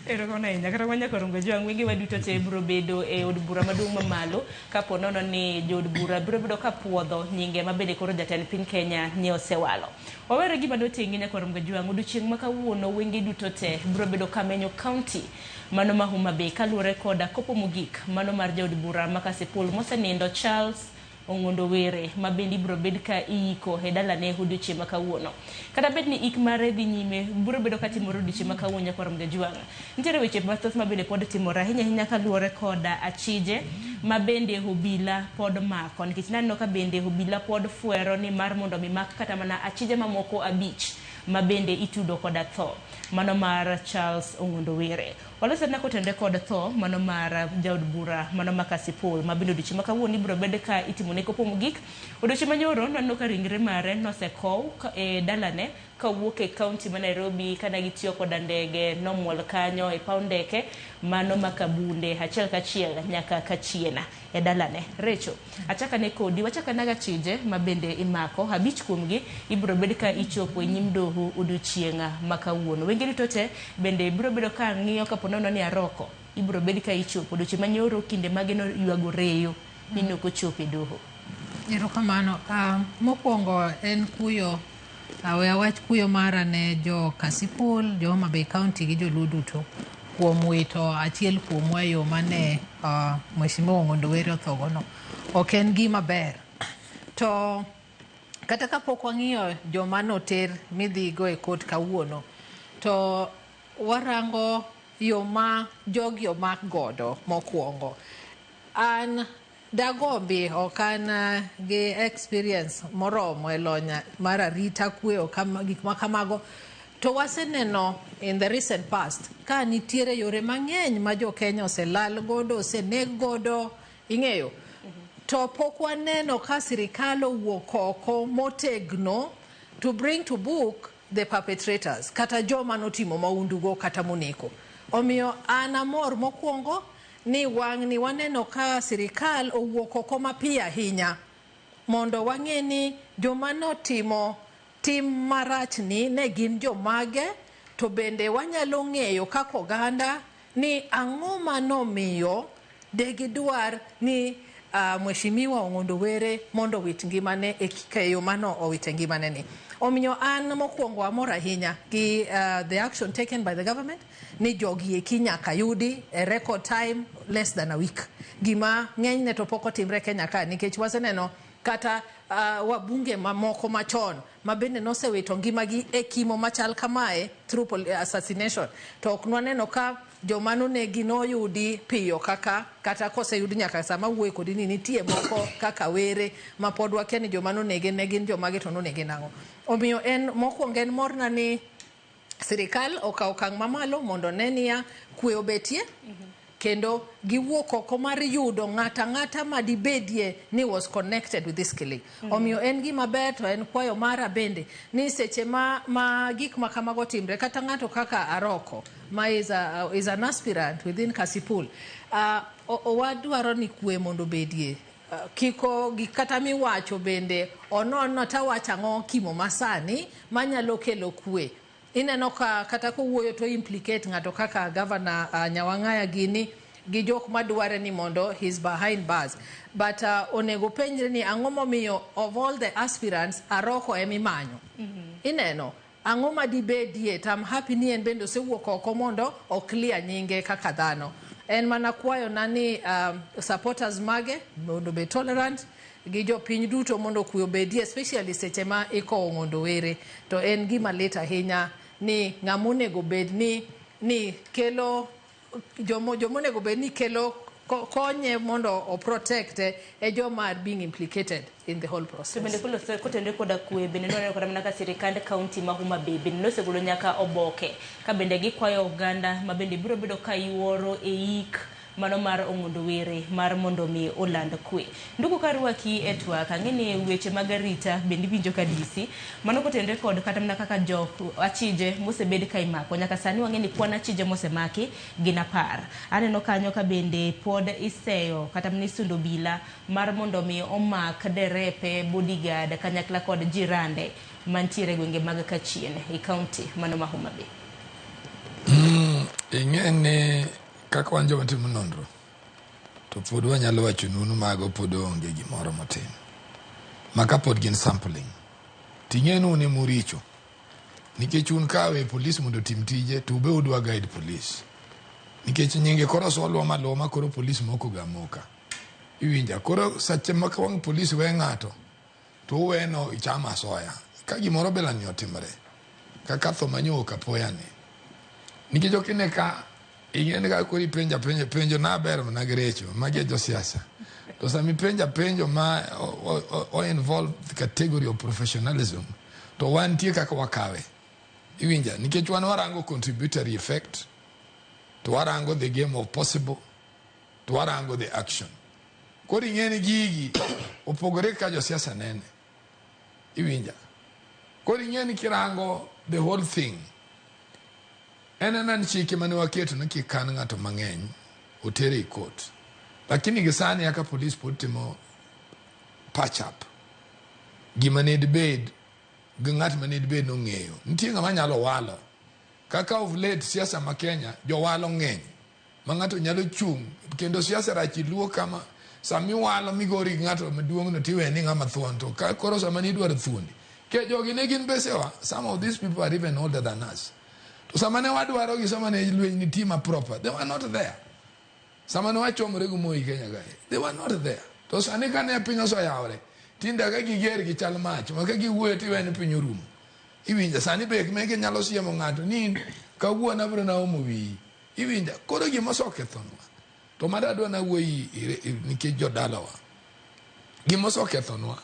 Erokamano ahinya. Kata kamano nyaka Rongo Jwang', wengewa duto te biro bedo e od bura maduong' mamalo kapo nono ni jood bura biro bedo ka puodho nyinge ma bende koro jatend piny Kenya nye osewalo. Wawere gima doting'i nyaka Rongo Jwang', odiochieng' ma kawuono wenge duto te biro bedo ka menyo kaunti mano ma Homa Bay kaluwore koda kopo mogik mano mar jaod bura ma Kasipul mosenindo Charles Ong'ondo Were ma bende ibiro bed ka iyiko e dalane odiochieng' ma kawuono. Kata bed ni ik mare dhi nyime, biro bedo ka timore odiochieng' ma kawuono nyakwar Mgajwang'. Nitiere weche mathoth ma bende pod timore ahinya ahinya kaluwore koda achije ma bende obila pod mako nikech naneno ka bende obila pod fwero ni mar mondo mi mak kata mana achije mamoko abich ma bende itudo koda tho mano mar Charles Ong'ondo Were. Walosena kotenore kod tho mano mar jaod bura mano ma Kasipul ma bende odiochieng' ma kawuono ibiro bed ka itimone kopo mogik. Odiochieng' manyoro nwaneno ka ringre mare nosekow e dalane kawuok e kaunti ma Nairobi kane gitiyo koda ndege nomuol kanyo e paw ndeke mano ma Kabunde achiel kachiel nyaka Kachiena e dalane. Recho, achakane kodi, wachakane gachije ma bende imako, abich kuomgi ibiro bed ka ichopo e nyim doho odiochieng' ma kawuono. Wenge duto te bende biro bedo ka ng'iyo kapo nono ni Aroko ibiro bed ka ichopo odiochieng' manyoro kinde mage noywago reyo ni nok ochopo e doho. Erokamano. Mokwongo en kuyo, we awach kuyo mara ne jo Kasipul, jo Homa Bay County gi joluo duto kuom wito achiel kuomwa e yo mane Mheshimiwa Ong'ondo Were othogono. Ok en gima ber. To kata kapok wang'iyo joma noter midhigo e court kawuono, to warango yo ma jogi omak godo mokwongo. An dagombi ok an gi experience moromo e lony mar arita kwe gik ma kamago. To waseneno in the recent past ka nitiere yore mang'eny ma jo Kenya oselal godo, oseneg godo, ing'eyo. To pok waneno ka sirikal owuok oko motegno to bring to book the perpetrators kata joma notimo mahundu go kata moneko. Omiyo an amor mokwongo ni wang'ni waneno ka sirikal owuok oko mapiyo ahinya mondo wang'e ni joma notimo tim marachni ne gin jomage to bende wanyalo ng'eyo kaka oganda ni ang'o manomiyo de gidwar ni Mheshimiwa Ong'ondo Were mondo owit ngimane e yo mano owite ngimane ni. Omiyo an mokwongo amor ahinya gi the action taken by the government ni jogi eki nyaka yudi e record time less than a week. Gima ng'enyne to pok otimre Kenya ka nikech waseneno kata wabunge mamoko machon ma bende nosewito ngimagi e kimo machal kamae through assassination to ok nwaneno ka joma nonegi noyudi piyo kaka kata koseyud nyaka sama wuoye kodi ni nitie moko kaka Were ma pod wakia ni joma nonege ne gin jomage to nonege nang'o. Omiyo en mokwongo en morna ni sirikal okawo okang' mamalo mondo ne niya kwe obetie kendo giwuok oko mar yudo ng'ata ang'ata madibedie ni was connected with this killing. Omiyo en gima ber to en kwayo mara bende ni seche ma gik ma kamago timre kata ng'ato kaka Aroko ma is an aspirant within Kasipul, wadwaro ni kwe mondo obedie. Kiko gik kata miwacho bende onon tawacho ang'o kimo masani manyalo kelo kwe. Ineno ka kata kowuoyo to implicate ng'ato kaka governor Nyawang'aya gini gi jok madware ni mondo he's behind bars. But onego penjre ni ang'o momiyo of all the aspirants Aroko emimanyo. Ineno ang'o madibedie to I'm happy ni en bende osewuok oko mondo o clear nyinge kaka dhano. En mana kwayo na ni supporters mage mondo obed tolerant gi jopiny duto mondo kwe obedie especially seche ma ikowo Ong'ondo Were. To en gima lit ahinya ni ng'ama onego bed ni kelo jomo onego bed ni kelo konye mondo o protect e joma are being implicated in the whole process. To bende kolose kotenore koda kwe bende nwaneno kata mana ka sirikand kaunti ma Homa Bay bende nosegolo nyaka oboke ka bende gikwayo oganda ma bende biro bedo ka yuoro e ik mano mar Ong'ondo Were mar mondo mi oland kwe. Ndugu karwaki e twak, ang'e ni weche mag arita bende iwinjo ka DC, mano kotenore kod kata mana kaka jo achije mosebed ka imako. Nyaka sani wang'e ni kwan achije mosemaki gin 10. Aneno kanyo ka bende pod iseyo kata mana isundo obila mar mondo mi omak derepe, bodyguard kanyakla kod jirande mantiere e gwenge mag Kachien e kaunti mano ma Homa Bay. Ing'e ni kaka wan joma timo nonro to pod wanyalo wacho nu mago pod onge gimoro motim. Ma ka pod gin sampling. Ting'e ni un emuricho. Nikech un kawe polis mondo otim tije to ube udwa guide police. Nikech nyinge koro solwa maluwa ma koro polis moko ga moka. Iwinja koro sache ma ka wang' polis we ng'ato to uweno ichamo asoya. Ka gimoro bilani otimore kaka tho manyo apoya ni. Nikech ok ine ka ing'e ni ka koro ipenjo apenja penjo na ber mana gi recho magi e josiasa. To sama ipenjo penjo ma o, o, o involve the category of professionalism to wantie kaka wakawe. Iwinja nikech wan warango contributory effect to warango the game of possible to warango the action. Koro ing'e ni gigi opogore ka josiasa nene. Iwinja. Koro ing'e ni kirango the whole thing en ena ni chike mane waketo ni kik kan ng'ato mang'eny otere e court. Lakini gi sani kaka polis pod timo patch up gima ne dibed gi ng'at mane dibed nong'eyo. Nitie ng'ama nyalo walo. Kaka of late siasa ma Kenya jowalo ng'eny ma ng'ato nyalo chung' kendo siasa rach iluo kama sami walo migori gi ng'ato maduong' no tiwe ni ng'ama thuon to ka koro sama nidwaro thuondi ke jogi ne gin besewa some of these people are even older than us to sama ne wadwaro gi sama ne lweny nitie ma proper they were not there sama ne wachomore gi Moi Kenya kae they were not there to sani kane piny oseyawre tinde ka giger gi chal mach ma ka giwuoyo tiwe ni piny orumo iwinja sani be mege nyalo siemo ng'ato ni kawuono abiro naomo wiyi iwinja koro gima osekethonwa to mada adwa nawuoyi nikech jodalawa gima osekethonwa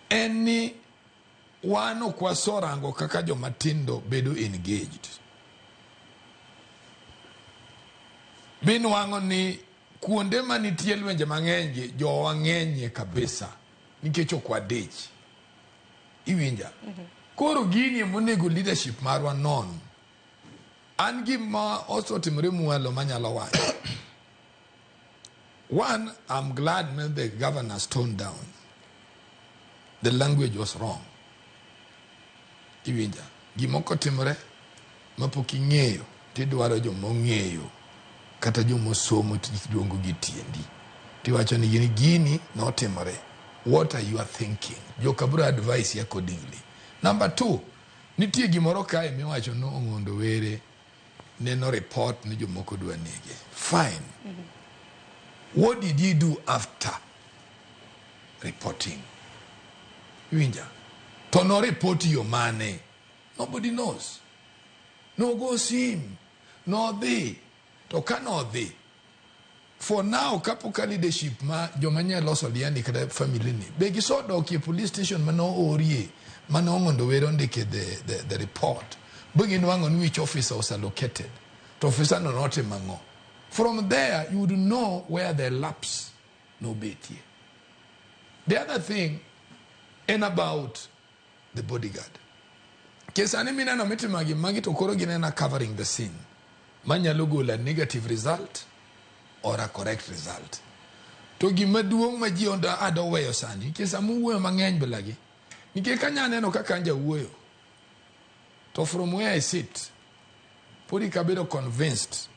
en ni wan ok wasorango kaka joma tindo bedo engaged binwang'o ni kuonde manitie lwenje mang'eny gi jowa ng'enyie kabisa nikech ok wadich iwinja koro gini emonego leadership marwa non an gima osetimore mwalo manyalo wacho one i'm glad when the governors toned down the language was wrong iwinja gimoko timore mapok ing'eyo tidwaro jomong'eyo kata jomosomo tiluongo gi tiendi tiwacho ni gini gini notimore what are you thinking joka bro advice accordingly number two nitie gimoro kae miwacho ni Ong'ondo Were neno report ni jomoko dwa nege fine what did he do after reporting iwinja to no report yo mane nobody knows nogo sim nodhi to ka nodhi for now kapok ka leadership ma joma nya loso liani kata family ni be gisedokie police station mane oorie mane Ong'ondo Were ondike the report be ginwang'o ni which officer was allocated to officer no notimo ang'o from there you would know where the lapse nobetie the other thing en about the bodyguard ke sani mineno mitimo gi magi to koro ginena covering the scene manyalo golo a negative result or a correct result to gima duong' ma ji ado weyo sani nikech sama uwuoyo mang'eny bilagi nikech kanya neno kaka an jawuoyo to from where I sit pod kabedo convinced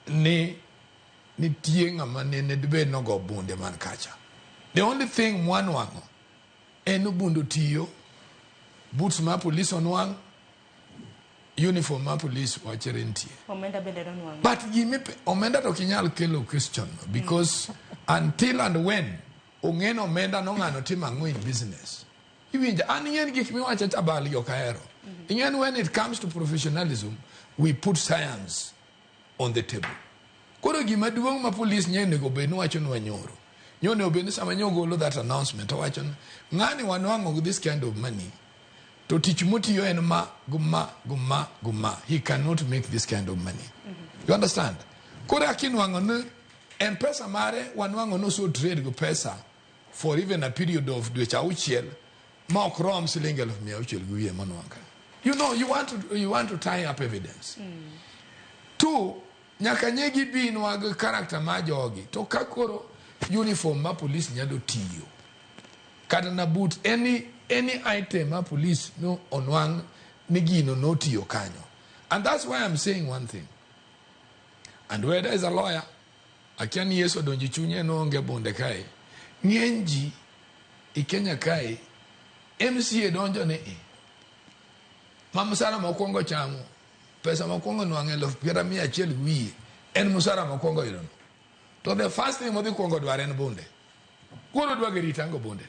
ni nitie ng'ama nene dibed nogo bunde man kacha the only thing mwanwang'o en bunde tiyo boots mar police onwang' uniform mar police wachere nitie Omenda bende nonwang'o. but gimi omenda to ok inyal kelo question because until and when ong'e ni omenda no ng'ano timo ang'o in business iwinjo an ing'e ni gik miwacho cha bal gi ok ahero ing'e ni when it comes to professionalism we put science on the table koro gima duong' ma police nye onego bed ni wacho nwa nyoro nyo onego bed ni sama nyo golo that announcement owacho ni ng'ani wanwang'o gi this kind of money to tich motiyo en ma go ma go ma go ma he cannot make this kind of money you understand koro akinwang'o ni mpesa mare wanwang'o ni oso trade go pesa for even a period of dweche auchiel ma ok rom siling 600,000 gi wiye monwang' ka you know you want to tie up evidence two nyaka nye gibinwa gi character mar jogi to ka koro uniform ma police nyalo tiyo kata na boot any item ma police no onwang' ni gino notiyo kanyo and that's why I'm saying one thing. And where there is a lawyer, akia ni Yesu odonjo e chunye noonge bunde kae. Ng'eny ji i Kenya kae, MCA donjo ni i. Ma msara mokwongo chamo, pesa mokwongo nwang'o 1,100,000 gi wiye, en msara mokwongo yudono. To the first thing modhi kwongo dwaro en bunde. Koro odwa gi ritango bunde.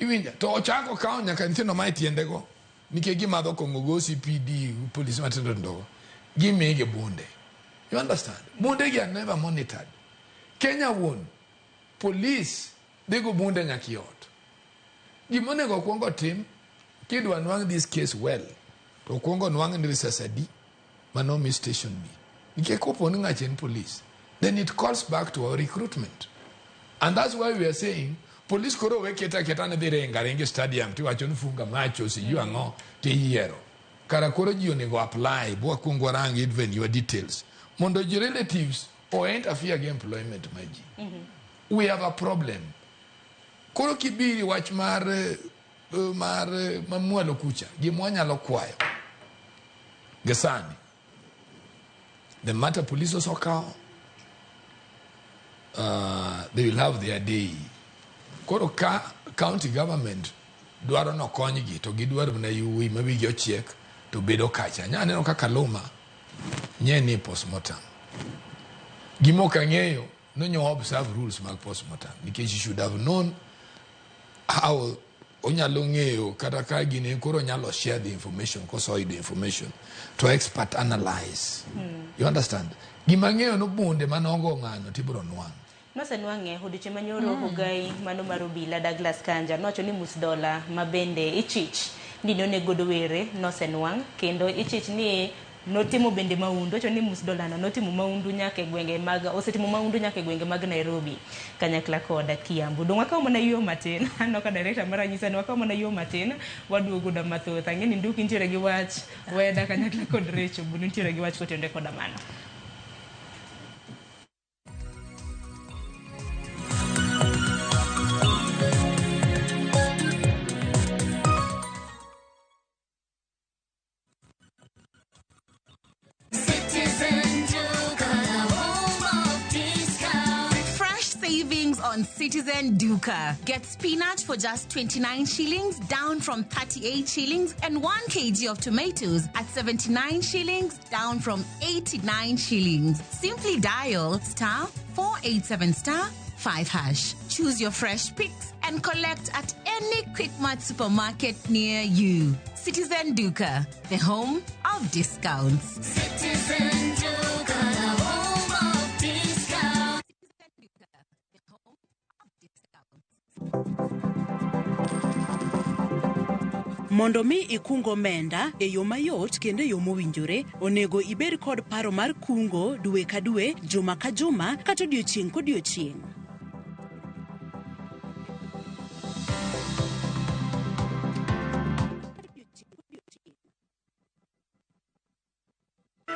Iwinja? To ochako okawo nyaka nyithindo ma e tiendego, nikech gimadho kong'o go CPD, polise matindo tindo go, gimigi bunde. You understand? Bunde gi are never monitored. Kenya wuon, police dhi go bunde nyaka i ot. Gima onego okwong otim, kidwa nwang' this case well, to okwong onwang' ni risasi adi manomi station ni. Nikech kopo ni ng'acha en police, then it calls back to our recruitment. And that's why we are saying, police koro we keta keta ni dhi ringa ringa e stadium tiwacho ni funga macho sijui ang'o tiyiero. Kara koro ji onego apply, bwakwong warang even your details. Mondo ji relatives o interfere gi employment mar ji. We have a problem. Koro kibiri wach mar mar mamwalo kucha, gima wanyalo kwayo gi sani, the matter police osekawo, they will have their day. Koro ka county government dwaro nokonygi to gidwaro mana yui ma wigi ochiek to bedo kacha. Nya neno kaka Luma nye ni postmortem. Gima ok ang'eyo nonyo observe rules mag postmortem nikech he should have known how onyalo ng'eyo kata ka gini koro onyalo share the information kosoyudo information to expert analyze. You understand? Gima ang'eyo no bunde manogo ng'ano tibiro nwang'. Nosenwang'e odiochieng' manyoro ogai mano mar obila Douglas Kanja nowacho ni mus dola ma bende ichich ni noneg godo were nosenwang' kendo ichich ni notimo bende maundu. Owacho ni mus dola no notimo maundu nyaka e gwenge mag osetimo maundu nyaka e gwenge mag Nairobi kanyakla kod Kiambu. Dong' wakaw mana yo matin. Aneno ka director mara nyisa ni wakaw mana yo matin waduogo da mathoth. Ang'e ni Nduki nitiere gi wach Weda kanyakla kod Recho Bunu nitiere gi wach kotenore koda mano. Fresh savings on Citizen Duka. Get spinach for just 29 shillings, down from 38 shillings, and 1 kg of tomatoes at 79 shillings, down from 89 shillings. Simply dial star 487 star 5 hash. Choose your fresh picks and collect at any Quickmart supermarket near you. Citizen Duka, the home of discounts. Citizen Duka, the home of discounts. Citizen Duka, the home of discounts. Mondo mi ikung omenda e yo mayot kendo e yo mowinjore, onego ibed kod paro mar kungo dwe ka dwe, juma ka juma, kata odiochieng' kodiochieng'.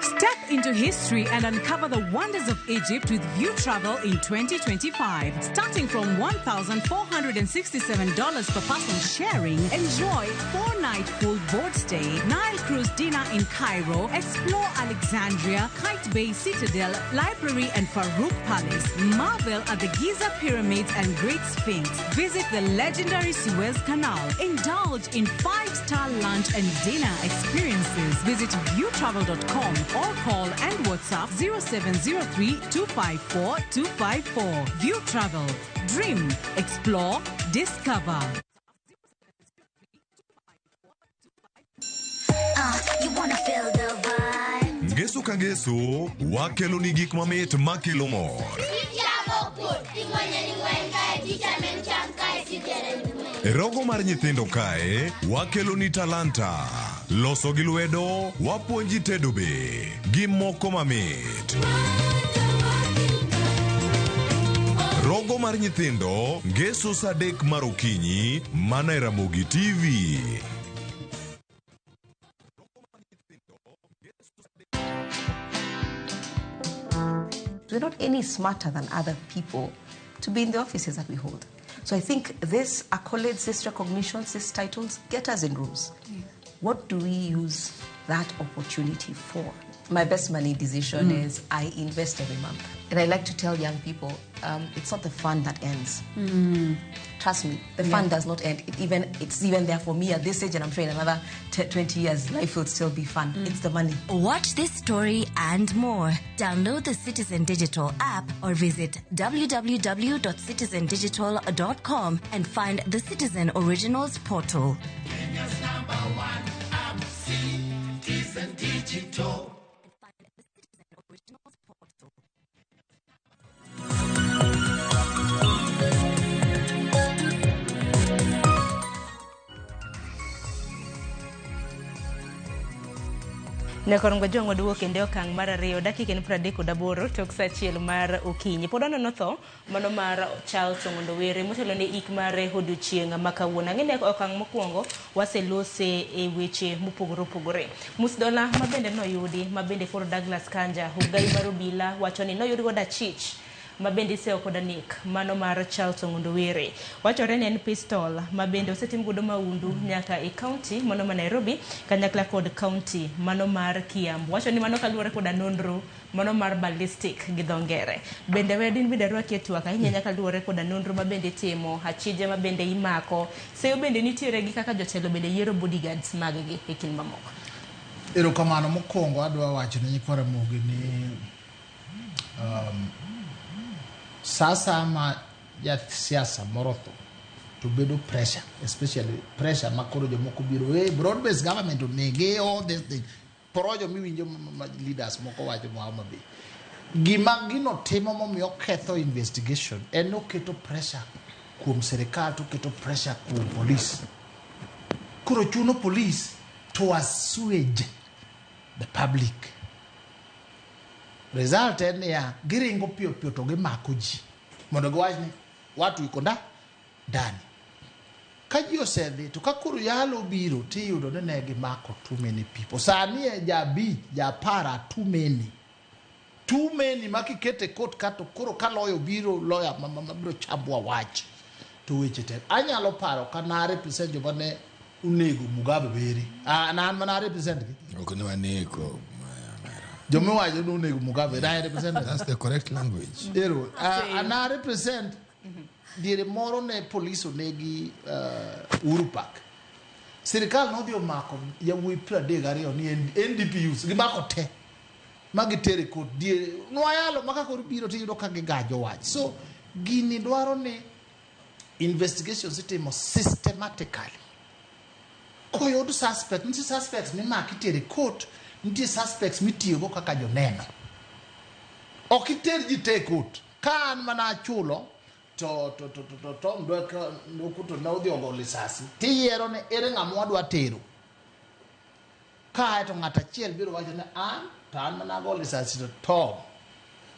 Step into history and uncover the wonders of Egypt with View Travel in 2025. Starting from $1,467 per person sharing, enjoy 4-night full board stay, Nile cruise dinner in Cairo, explore Alexandria, Qaitbay Citadel, Library and Farouk Palace, marvel at the Giza Pyramids and Great Sphinx, visit the legendary Suez Canal, indulge in 5-star lunch and dinner experiences. Visit viewtravel.com or call and WhatsApp 0703 254 254. View Travel. Dream, explore, discover. You wanna feel the vibe. Ngeso ka ngeso, wakelo ni gik mamit makelo mor. E rogo mar nyithindo kae, wakelo ni talanta. Loso gi lwedo, wapuonji tedo be, gi moko mamit. Rogo mar nyithindo, ngeso saa 3 mar okinyi, mana e Ramogi TV. We're not any smarter than other people to be in the offices that we hold. So I think these accolades, these recognitions, these titles get us in rooms. What do we use that opportunity for? My best money decision is I invest every month. And I like to tell young people, it's not the fun that ends. Trust me, the fun does not end. It's even there for me at this age, and I'm sure in another 20 years, life will still be fun. It's the money. Watch this story and more. Download the Citizen Digital app or visit www.citizendigital.com and find the Citizen Originals portal. Kenya's number one app, Citizen Digital. Nyakorongo Jong oduogo kendo e okang' mar 2 dakika en 38 tok saa 1 mar okinyi. Pod waneno tho mano mar Charles Ong'ondo Were motelo ne ik mare odiochieng' ma kawuono. Ang'e ni okang' mokwongo waselose e weche mopogore opogore. Musdola ma bende noyudi ma bende koro Douglas Kanja ogai mar obila wacho ni noyud godo achich ma bende iseyo koda nek mano mar Charles Ong'ondo Were. Wachore ni en pistol ma bende osetim godo maundu nyaka e county mano ma Nairobi kanyakla kod county mano mar Kiambu. Wacho ni mano kaluwore koda nonro mano mar ballistic gi dho ngere. Bende wedin bende rwaki e twak ahinya nyaka luwore koda nonro ma bende itimo, achije ma bende imako. Seyo bende nitiere gi kaka jotelo bende yiero bodyguards mag gi e kind mamoko. Erokamano mokwongo adwa wacho ne nyikwa Ramogi ni sasa ma jasiasa moro tho to bedo pressure, especially pressure ma koro jomoko biro, hey, broad based government onege, all this thing. Porojo miwinjo ma leaders moko wacho ma Homa Bay. Gima gino timo momiyo oketho investigation en oketo pressure kuom sirikal to oketo pressure kuom police. Koro chuno police to assuage the public. Result en niya, giringo piyo piyo to gimako ji mondo giwach ni watu iko ndani. Ka ji osedhi to ka koro yalo biro tiyudo ni ne gimako too many people. Sani e ja 5, ja 10 too many. Too many ma kikete court ka to koro ka lawyer biro, lawyer ma biro chambwa wach to weche tek. Anyalo paro ka na represent joma ne onego Mugabe Were. Na an mana represent gi. Ok ne waneko. Joma wacho ni onego Mugabe, na represent. That's the correct language. Ero, ana represent diere moro ne police onegi Uhuru Park. Sirikal nodhi omako yawuoyi 32 ni NDPUs, gimako te. Ma gitere court diere nwayalo ma ka koro biro tiyudo ka gigajo wach. So gini dwaro ni investigations itimo systematically. Koyud suspect, nitie suspects mimako itere court, nitie suspects mitiyogo kaka joneno. Ok iter ji te e court. Ka an mana achulo to Tom Ndweko to ne odhi ogo lisasi, tiyiero ni ere ng'ama wadwa tero. Kae to ng'at achiel biro wacho ni an to an mana ago lisasi to Tom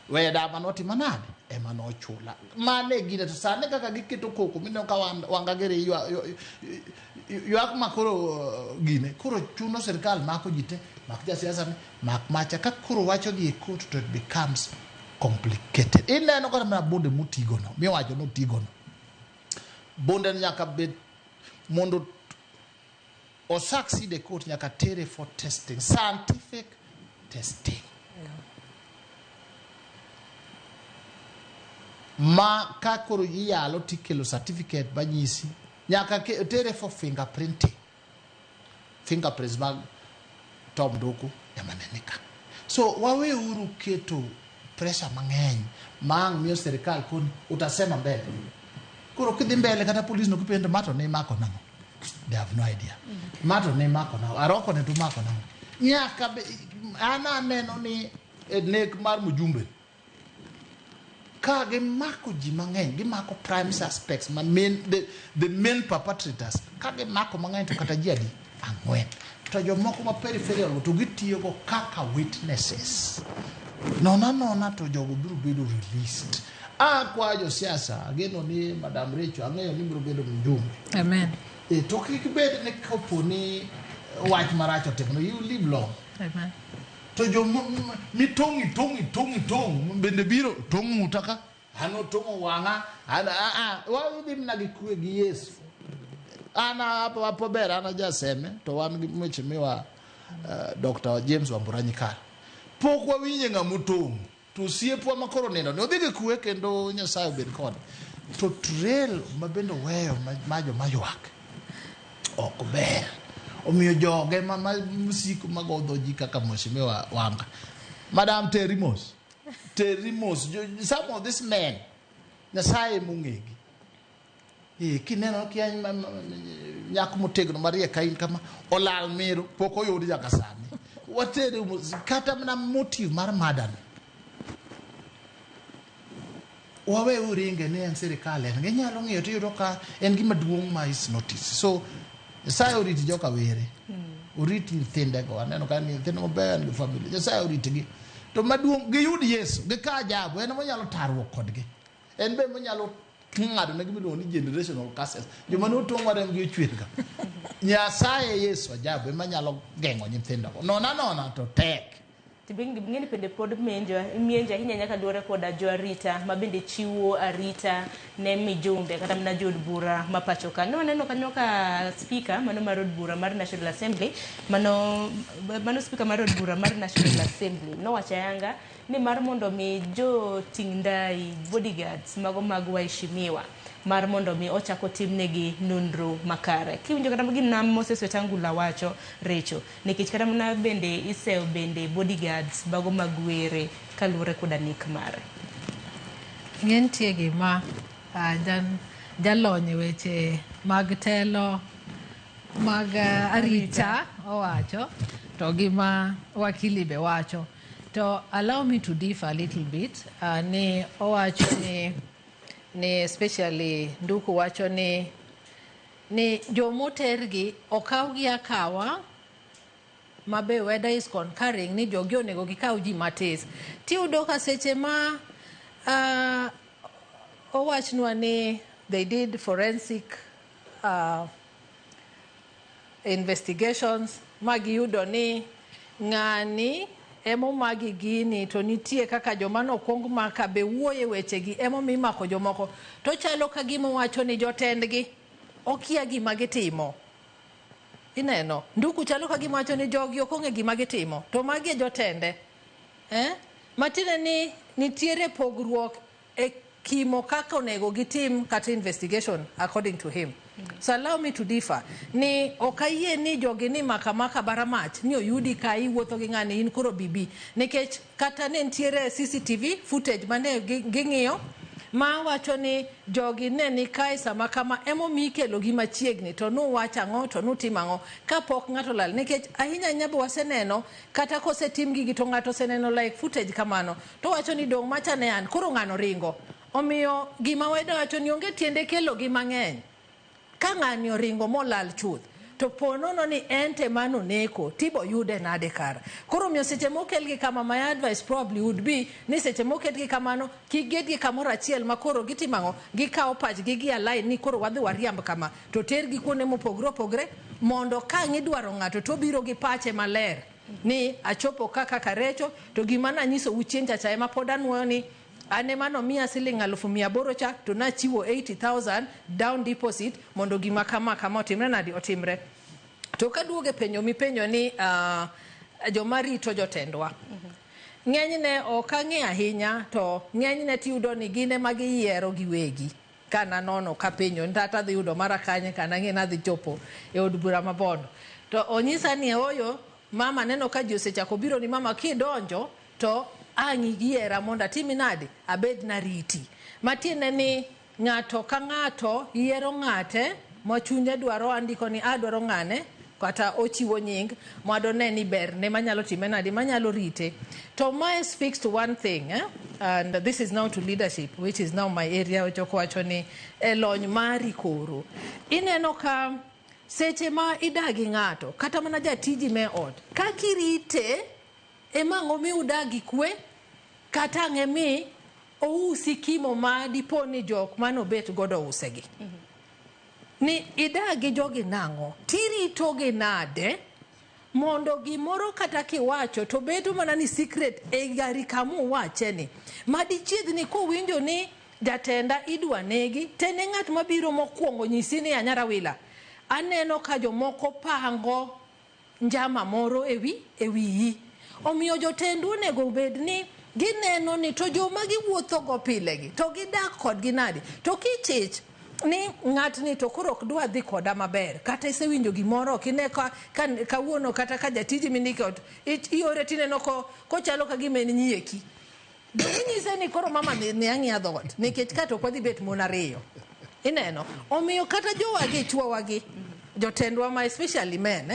weda manotimo nade ema nochula. Mano e gine. To sani kaka giketo koko mineno ka wanga giri ywak ma koro gine koro chuno sirikal mako ji te, mak jasiasa ni, mak macha. Ka koro wacho dhi e court to it becomes complicated. Ineno kata mana bunde motigono, miwacho notigono. Bunde nyaka bed mondo o succeed e court nyaka tere for testing, scientific testing. Ma ka koro iyalo tikelo certificate manyisi nyaka tere for fingerprinting. Fingerprints mag Tom Nduku ema ne nika. So waweuru keto pressure mang'eny ma ang' miyo sirikal koni utasema mbele. Koro kidhi mbele kata police no kipenjo ma to ne imako nang'o? They have no idea. Ma to ne imako nang'o? Aroko ne to umako nang'o? Nyaka be, an aneno ni e nek mar mjumbe ka gimako ji mang'eny, gimako prime suspects, ma main, the main perpetrators. Ka gimako mang'eny to kata ji adi? 4. To jomoko ma peripheral to gitiyogo kaka witnesses. Nona nona to jogo biro bedo released. Akwayo josiasa, ageno ni Madam Rachel, ang'eyo ni biro bedo mjumbe. Amen. To kik bed ni kapo ni wach marach otimore, you live long. Amen. To jo mitong' itong' itong' itong' bende biro tong' ng'uta ka, an otong'o wang'a, an wadhi mana gi kwe gi Yesu. An apo ber, an ajaseme, to wan gi weche miwa Dr. James Wambura Nyikal. Pok wawinje ng'ama otong'. To osiepwa ma koro nindo ni odhi gi kwe kendo Nyasaye obed kode. To trail ma bende oweyo ma joma ywak ok ber. Omiyo joge ma mosiko magodho ji kaka Mheshimiwa Wanga. Madam Terry mos. Terry mos. Some of these men, Nyasaye mong'egi. Kineno kia nyako motegno mariek ka in kama olal miro pok oyud nyaka sani. Watere mos kata mana motive mar murder ni. Wawe uringe ni en sirikal en ginyalo ng'iyo tiyudo ka en gima duong' ma is notice. So Nyasaye orit joka were. Orit nyithindego. Aneno ka nyithindo mabeyo en gi family. Nyasaye oritgi. To maduong' giyud Yesu, gika ajabu, en monyalo tarruok kodgi. En be monyalo ng'ado ne gimiluongo ni generational curses. Joma ne otong'wa rembgi ochwer ga. Nyasaye Yesu ajabu ema nyalo geng'o nyithindogo. Nona nona to tek. Ng'eni bende pod mienjo ahinya nyaka luwore koda jo arita ma bende chiwo arita ne mijumbe kata mana jood bura ma pacho ka. Ne waneno kanyo ka speaker mano mar od bura mar National Assembly mano speaker mar od bura mar National Assembly nowacho ayanga ni mar mondo mi joting' ndai bodyguards mago mag waheshimiwa mar mondo mi ochak otimnegi nonro makare. Kiwinjo kata gima Moses Wetangula wacho recho nikech kata mana bende isewo bende bodyguards mago mag were kaluwore koda nek mare. Ng'e nitie gima jalony e weche mag telo mag arita owacho to gima wakili be wacho. To allow me to differ a little bit ni owacho ni especially Nduku wacho ni jomotergi okawgi akawa mabe whether is concurring ni jogi onego gikaw ji matis. Tiyudo ka seche ma owachnwa ni they did forensic investigations ma giyudo ni ng'ani emomagi gini to nitie kaka joma nokwong maka be wuoye wechegi emomiyo imako jomoko. To chalo ka gima owacho ni jotendgi okia gima gitimo. Ineno, Nduku chalo ka gima wacho ni jogi ok ong'e gima gitimo to magi e jotende. Matiende ni nitiere pogruok e kimo kaka onego gitim kata investigation according to him. So allow me to differ. Ni ok ayie ni jogi ni maka maka bara mach ni oyudi ka iwuotho gi ng'ani in koro bibi. Nikech kata ne nitiere CCTV footage mane ging'iyo ma wacho ni jogi ne ni kae sama kama emomiyo ikelo gi machiegni to nuwacho ang'o to nutimo ang'o kapok ng'ato olal. Nikech ahinya ahinya be waseneno kata kosetim gigi to ng'ato oseneno like footage kamano to wacho ni dong' macha ne an koro ng'ano ringo. Omiyo gima weda wacho ni onge tiende kelo gi mang'eny. Ka ng'ani oringo molal chuth to po nono ni en te mano neko tibo yude nade kara. Koro omiyo seche mokelgi kama my advice probably would be ni seche moketgi kamano kik getgi kamoro achiel ma koro gitimo ang'o gikawo pachgi gi align ni koro wadhi wariamb kama to tergi kuonde mopogre opogre mondo ka ang' idwaro ng'ato to obiro gi pache maler ni achopo kaka karecho to gima nanyisou chieng' chacha ema pod anuoyo ni an ema nomiya siling 800,000 cha to nachiwo 80,000 down deposit mondo gima kama kama otimre nadi otimre. To kaduogo e penjo mipenjo ni joma rito jotendwa. Ng'enyne ok ang'e ahinya to ng'enyne tiyudo ni gin ema giyiero giwegi. Ka nanono kapenjo kata adhi yudo mara kanye ka nang'e nadhi chopo e od bura ma Bondo. To onyisa ni ooyo mama neno ka ji osechako biro ni mama kidonjo to ang' iyiera mondo atimi nade abed nariti. Matiende ni ng'ato ka ng'ato yiero ng'ate ma chunye dwaro andiko ni adwaro ng'ane kata ochiwo nying madone ni berne manyalo time nade manyalo rite. To mae speaks to one thing and this is now to leadership which is now my area ochoko wacho ni e lony mari koro. Ineno ka seche ma idagi ng'ato kata mana jatiji me ot kakirite ema ang'o mi udagi kwe kata ang'e mi ousi kimo ma dipo ni jok manobet godo usegi. Ni idagi jogi nang'o tiritogi nade mondo gimoro kata kiwacho to bedo mana ni secret e gari kamuwache ni madichiegni kowinjo ni jatenda idwa negi tene ng'at mabiro mokwongo nyisi ni anyara wila aneno ka jomoko pango njama moro e wiyi. Omiyo jotendu onego bed ni gineno ni to joma giwuothogo pilegi to gidak kodgi nadi. To kichich ni ng'atni to koro ok dwa dhi koda maber, kata isewinjo gimoro ok ine ka kawuono kata ka jatiji mindiko ot iore tineno kochalo ka gima en nyieki. Inyise ni koro mama ni ang'iya dhoot nikech ka to ok wadhi bet mon ariyo. Ineno? Omiyo kata jowagi chuowagi jotendwa ma especially men,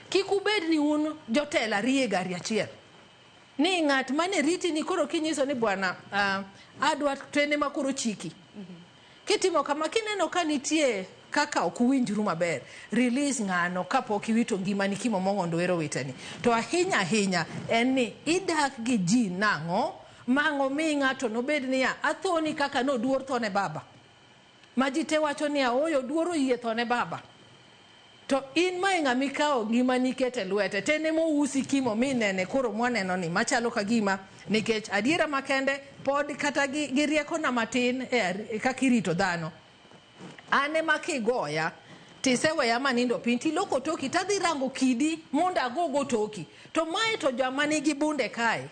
kik ubed ni un jotelo ariyo e gari achiel. Ni ng'at mane riti ni koro kinyiso ni bwana adwa tene ma koro chiki. Kitimo kama kineno ka nitie kaka ok uwinjru maber, release ng'ano kapok iwito ngimani kimo mong'ondo wero witeni. To ahinya ahinya en ni idak gi ji nang'o mang'o mi ng'ato nobed niya athoni kaka noduor thone baba. Ma ji te wacho niya ooyo duor oyie thone baba. To in ma e ng'ama ikawo ngimani ikete lwete, to en emousi kimo minene koro mwaneno ni machalo ka gima nikech adiera makende pod kata gi riekona matin e kaka irito dhano. An ema kigoya tiseweya manindo piny tiloko toki tadhi rango kidi mondo agogo toki. To mae to joma nigi bunde kae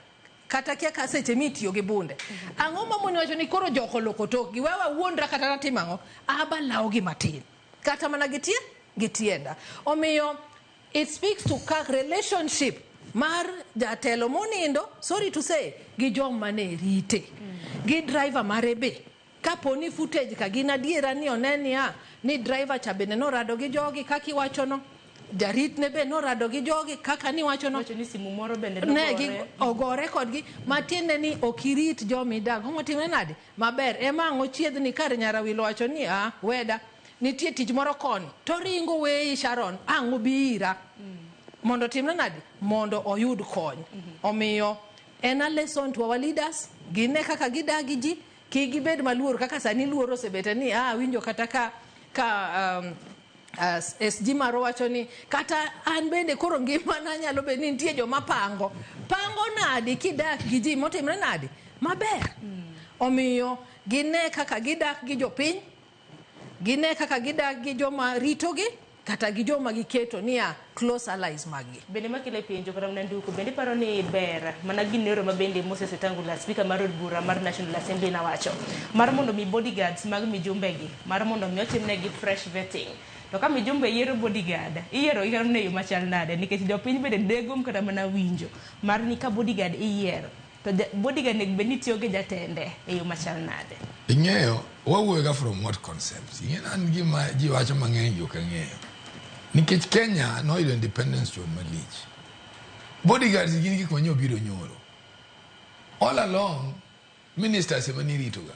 kata kia ka seche mitiyo gi bunde. Ang'o mamoni wacho ni koro jok oloko tokgi wewa wuondra kata natimo ang'o? Aba lawogi matin. Kata mana gi tie gi tienda. Omiyo it speaks to kak relationship mar jatelo monindo, sorry to say, gi joma ne rite. Gi driver mare be. Kapo ni footage ka gin adiera ni one niya ni driver cha bende norado gi jogi kaka iwachono, jarit ne be norado gi jogi kaka niwachono. Wacho ni simu moro bende Ne gi nogore. ogore kodgi, matiende ni ok irit joma idago. Motimre nade? Maber. Ema ang' ochiedhni kar Nyarawilo wacho ni a weda nitie tich moro koni to ringo weyi Sharon ang' obi ira. Mondo otimre nade? Mondo oyud kony. Omiyo en a lesson to our leaders, gine kaka gidak gi ji, kik gibed maluor kaka sani luor osebete ni a winjo kata ka SG maro wacho ni kata an bende koro ngimana nyalo bedo ni nitie joma pango. Pango nadi kidak gi ji motimre nade? Maber. Omiyo gine kaka gidak gi jopiny, gine kaka gidak gi joma ritogi, kata gi joma giketo niya close allies maggi. Bende makele penjo kata mana nduko, bende iparo ni ber mana ginero ma bende Moses Wetangula, speaker mar od bura mar National Assembly nawacho, mar mondo mi bodyguards mag mijumbegi, mar mondo mi otimnegi fresh vetting. To ka mijumbe yiero bodyguard, iyiero gi kata mana e yo machal nade, nikech jopiny bende degom kata mana winjo mar ni ka bodyguard iyiero, to bodyguard onego bed ni tiyo gi jatende e yo machal nade. Ing'eyo, wawuoyo ga from what concept? Ing'eyo an gima ji wacho mang'eny ok ang'eyo. Nikech Kenya noyudo independence chon malich. Bodyguards gin gik manye obiro nyoro. All along, ministers ema niritoga.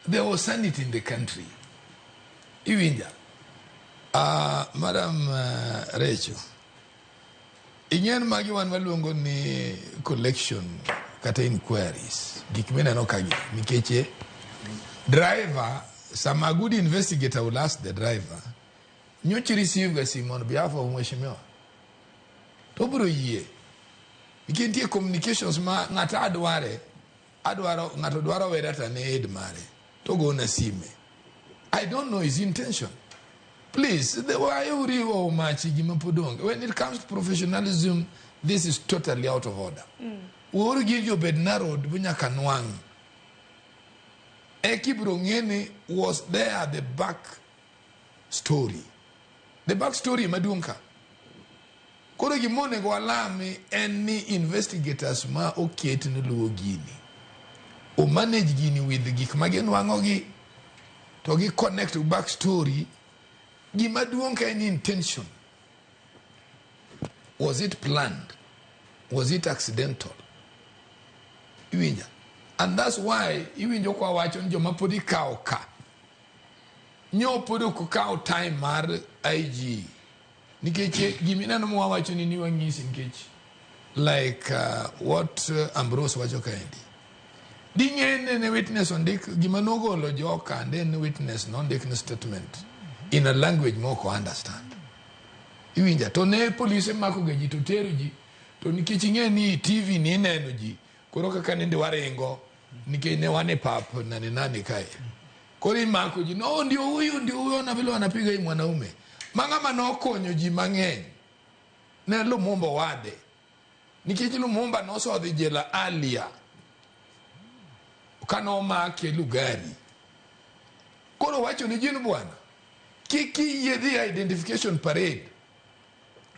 There was sanity in the country. Iwinja. Madam Rachel, ing'en magi wan waluongo ni collection kata inquiries. Gik mineno kagi. Nikech driver, sama good investigator will ask the driver, nyocha receive ga simu on behalf of mheshimiwa. To obiro yie. Nikech nitie communications ma ng'ato adware, adwaro ng'ato dwaro wera to an e aide mare. To gona sime. I don't know his intention. Please, why uriwo machi gima pod onge? When it comes to professionalism, this is totally out of order. Uhuru gigi obed narrowed bu nyaka nwang'. Eki biro ng'e was there the back story. The back story maduong' ka. Koro gima onego walami en ni investigators ma oket ni luwo gini. O manage gini with gik ma ginwang'o gi to gi connect back story. Gima duong' ka en intention. Was it planned? Was it accidental? Iwinja. And that's why iwinjo kwa wacho ni joma pod ikawo ka. Nyo pod ok okawo time mar IG. Nikech gimineno mwawacho ni wang'isi nikech like what Ambrose wacho kaendi. Ding'e ne witness ondik gima nogolo joka and then witness nondik ni statement in a language moko understand. Iwinja to ne polise mako ga ji to tero ji to nikech ing'e ni TV ni ineno ji koro kaka nende waringo nikech ne wan e pap nane nane kae. Koro imako ji no ndio huyu na vile wanapiga hii mwanaume. Mang'ama nokonyo ji mang'eny ne Lumumba wade. Nikech Lumumba nosodhi jela earlier kane omake Lugari. Koro wacho ni jin bwana, kik iyie dhi identification parade.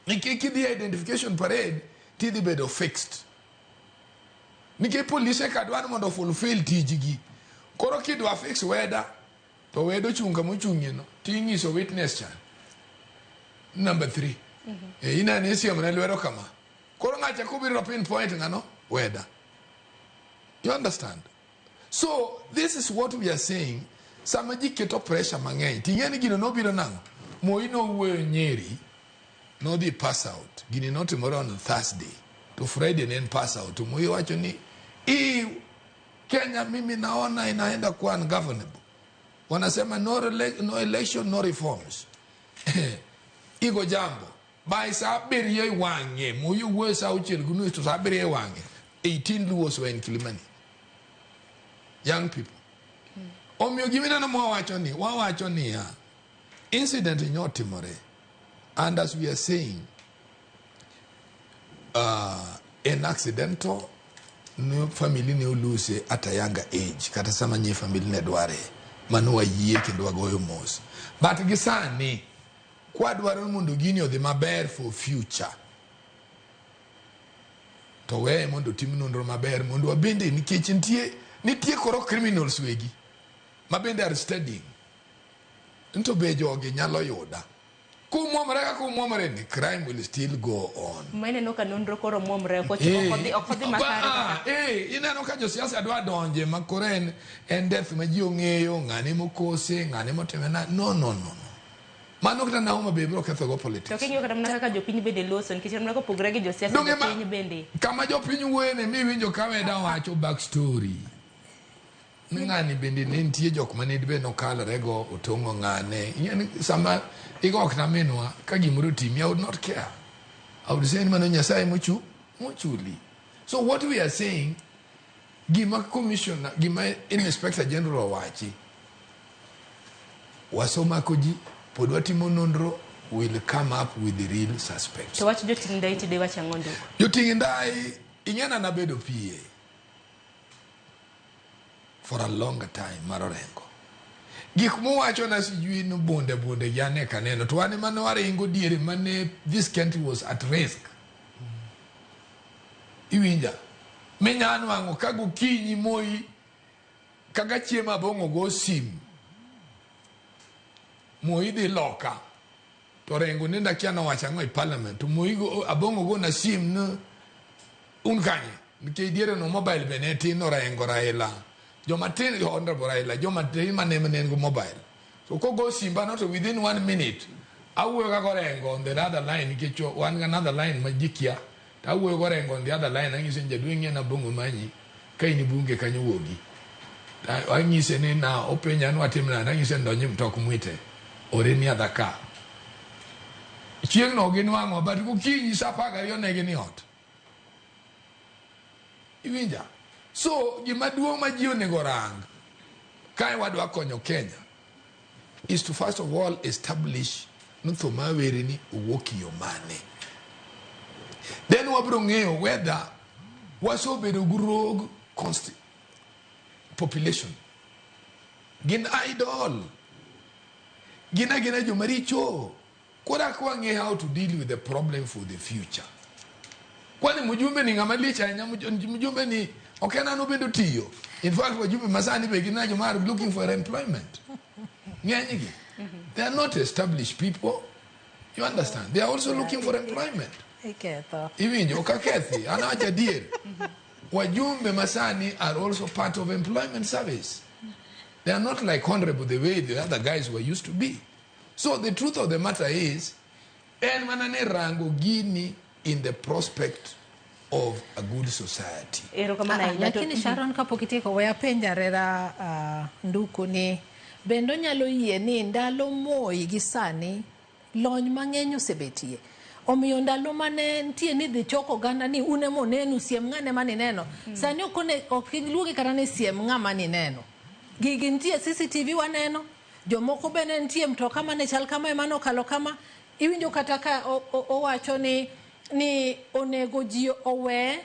Nikech kidhi identification parade, tidhi bedo fixed. Nikech polise ka dwaro mondo fulfill tijgi. Koro kidwa fix weda, to weda ochung' kama ochung'ie no, ting'iso witness cha. Number 3. E inene isiemone lwedo kama. Koro ng'acha kobiro to pinpoint ng'ano? Weda. You understand? So this is what we are saying. Sama ji keto pressure mang'eny, ting'e ni gino nobiro nang'o? Moi nowuoyo Nyeri, nodhi pass out. Gini notimore on Thursday. To Friday ne en pass out. To Moi wacho ni, hii Kenya mimi naona inaenda kuwa ungovernable. Wanasema no election, no reforms. Igo jambo. By saa 7 e wang'e, Moi owuoyo saa 6:30 to saa 7 e wang'e. 18 Luos were in Kilimani. Young people. Omiyo gimineno mwawacho ni, wawacho niya, incident nyotimore. And as we are saying, an accidental, no family ne olose at a younger age, kata sama nye family ne dware, mano wayie kendo wagoyo mos. But gi sani, kwadwaro mondo gini odhi maber for future, to weye mondo tim nonro maber mondo wabende nikech nitie koro criminals wegi ma bende are studying. Nto be jogi nyalo yuda. Kumwomre kaka umwomre ni crime will still go on. Maineno ka nonro koro mwomre ok odhi makare. Ineno ka josiasa dwa donje ma koro en death ma ji ong'eyo, ng'ane mokose, ng'ane motime na. No, no, no, no. Mano kata na Homa Bay biro ketho go politics. To king'iyo kata mana kaka jopiny bende loso nikech mana kopogore gi josiasa jopiny bende. Kama jopiny wuoye ne miwinjo ka weda wacho back story. Ng'ani bende ne nitie jok mane be nokalore go otong'o ng'ane. Ing'e sama igo ok na minwa ka gimoro otimi, I would not care. I would say mano Nyasaye mochuli. So what we are saying, gima commissioner, gima inspector general owachi, wasomako ji, pod watimo nonro, will come up with the real suspects. To wach joting' ndai tide wach ang'o Nduku? Joting' ndai, ing'e na nabedo PA for a longer time mar Orengo. Gik mowacho na sijui ni bunde bunde gi ane kaneno, to wan ema ne waringo diere mane this country was at risk. Iwinja? Minya nwang'o ka gokinyi Moi kaka chiemo Abong'o go sim. Moi dhi loka. To Orengo nenda kia nowacho ang'o e parliament. To Moi go Abong'o go na sim ne un kanye. Nikech diere no mobile be ne tin Orengo Raila. Joma tin Honorable Raila, joma tin mane ne go mobile. So kogo simba no to within 1 minute awuoyo ga Orengo on the other line nikech wan ga another line ma ji kia. To awuoyo go Orengo on the other line ang'ise ni jaduong' ng'e na Abong'o manyi ka in bunge kanyo wuogi. Ang'ise ni na openja ni watim nade, ang'ise ni donj e mtok mwite ore ni other car. Chieng' no ginwang'o but gokinyi saa 12 ne gin e ot. Iwinja? So gima duong' ma ji onego rang kae wadwa konyo Kenya is to first of all establish ni tho ma Awere ni owuok e yo mane. Then wabiro ng'eyo whether wasebedo gi rogue population. Gin idol. Gin agina jomaricho. Koro ka wang'e how to deal with the problem for the future. Kwani mjumbe ni ng'ama lich ahinya, mjumbe ni ok en an obedo tiyo. In fact, wajumbe masani be gin joma are looking for employment. Ng'enygi. They are not established people. You understand? They are also looking for employment. Iketho. Iwinjo, ok akethi, an awacho adier. Wajumbe masani are also part of employment service. They are not like honorable the way the other guys were used to be. So the truth of the matter is, en mana ne rango gini in the prospect of a good society. Erokamano ahinya. Lakini Sharon, kapok itieko, we apenj Arera Nduku ni bende onyalo yie ni ndalo Moi gi sani lony mang'eny osebetie. Omiyo ndalo mane nitie ni dhi choko oganda ni un ema onenu, siem ng'ane manineno. Sani ok iluongi kata ni siem ng'ama nineno. Gigi nitie CCTV waneno, jomoko bende nitie mtoka mane chal kama ema nokalo kama. Iwinjo kata ka owacho ni ni onego ji owe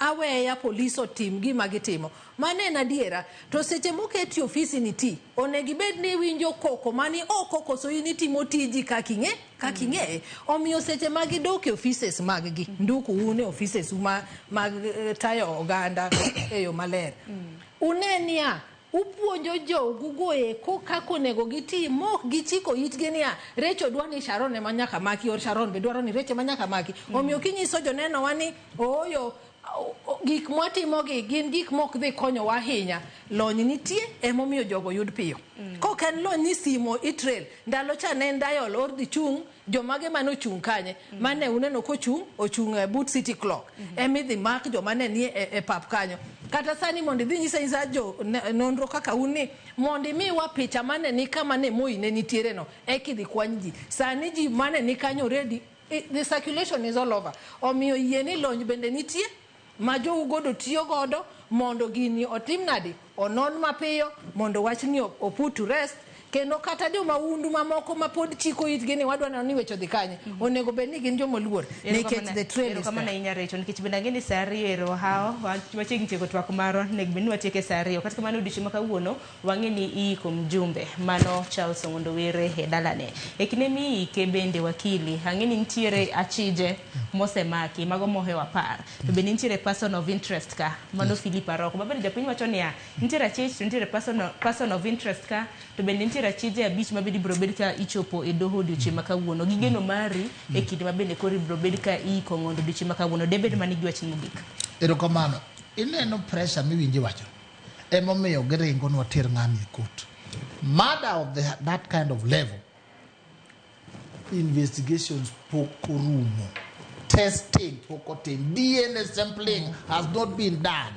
aweya polis otim gima gitimo. Mano en adiera. To seche moketi ofisi ni ti, onego ibed ni iwinjo koko mani oko koso in itimo tiji kaka ing'e kaka ing'eye. Omiyo seche ma gidok e offices mag gi, nduku un e offices u ma, mag tayo oganda e yo maler. Une niya, upuonjo jogugo eko kaka onego giti mok gichiko itgi niya Recho dwa ni Sharon ema nyaka maki or Sharon be dwaro ni Recho ema nyaka maki. Omiyo kinyiso jonenowa ni ooyo gik mwatimogi gin gik mok dhi konyowa ahinya, lony nitie emomiyo jogo yud piyo. Kok en lony ni simo itrail, ndalo cha ne en dial or dhi chung' jomage mane ochung' kanye mane uneno kochung' ochung' e but city clock emidhi mak joma ne nie e pap kanyo. Kata sani mondo idhi nyisa nyisa jo nonro kaka un ni mondo imiwa picha mane ni kama ne Moi ne nitiere no eka idhi kwany ji. Sani ji mane ni kanyo already, the circulation is all over. Omiyo yie ni lony bende nitie ma jougodo tiyo godo mondo gini otim nadi onon mapiyo mondo wachni o put to rest kendo kata jomahundu mamoko ma pod chiko itgi ni wadwa neno ni weche odhi kanye onego bed ni gin joma oluor nikech the trail is Erokamano there. ahinya Recho, nikech bende ang'e ni sa 2 ero hawo wachiegni tieko twak marwa, onego bed ni watieke sa 2. Kata kamano odiochieng' ma kawuono wang'e ni iiko mjumbe mano Charles Ong'ondo Were e dalane. E kinde miike bende wakili, ang'e ni nitiere achije mosemaki mago mohewo 10 to bende nitiere person of interest ka mano Philip Aroko. Ma bende japiny wacho niya, nitiere achich to nitiere person of interest ka to bende nitiere achije 5 ma bende ibiro bed ka ichopo e doho odiochieng' ma kawuono. Gi geno mari e kinde ma bende koro ibiro bed ka iiko Ong'ondo odiochieng' ma kawuono. Debed mana gi wachni mogik. Erokamano. Ineno pressure miwinjo iwacho. Emomiyo giringonwa ter ng'ani e court. Murder of that kind of level, investigations pok orumo. Testing pok otim. DNA sampling has not been done.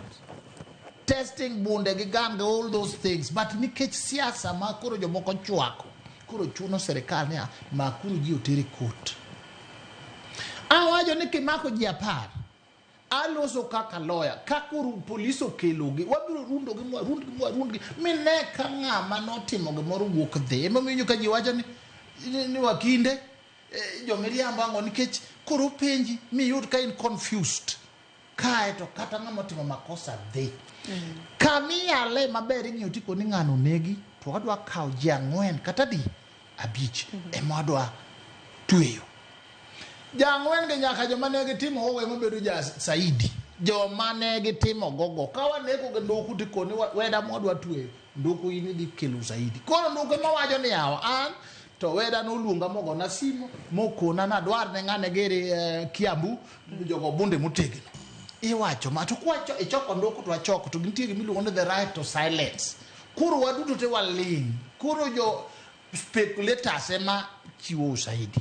Testing bunde gi gun gi all those things. But nikech siasa ma koro jomoko chwako, koro chuno sirikal niya, makuru ji oter e court. Awacho ni kimako ji 10, aloso kaka lawyer, ka koro polis okelogi, wabiro rundogi mwarundgi mwarundgi, mine ka ng'ama notimo gimoro wuok dhi. Emomiyo iwinjo ka ji wacho ni wakinde, jomiriambo ang'o nikech koro penji miyud ka in confused. Kae to kata ng'ama otimo makosa dhi. Kamiyale maber ing'iyo tiko ni ng'ano onegi, to wadwa kawo ji 4 kata adi 5 ema wadwa tweyo. Ji 4 gi nyaka joma ne gitimo gogo ema bedo ja saidi. Joma ne gitimo gogo. Ka wanego gi nduku tikoni weda mwadwa tweyo, nduku in idhi kelo usaidi. Koro nduku ema wacho ni yawa an to weda noluonga mogona simu mokona nadwar ne ng'ane gere Kiambu jogo bunde motegno. Iwacho ma to kwacho ichoko nduku to wachoko to nitie gima iluongo ni the right to silence. Koro waduto te waling'. Koro jo speculators ema chiwo usaidi.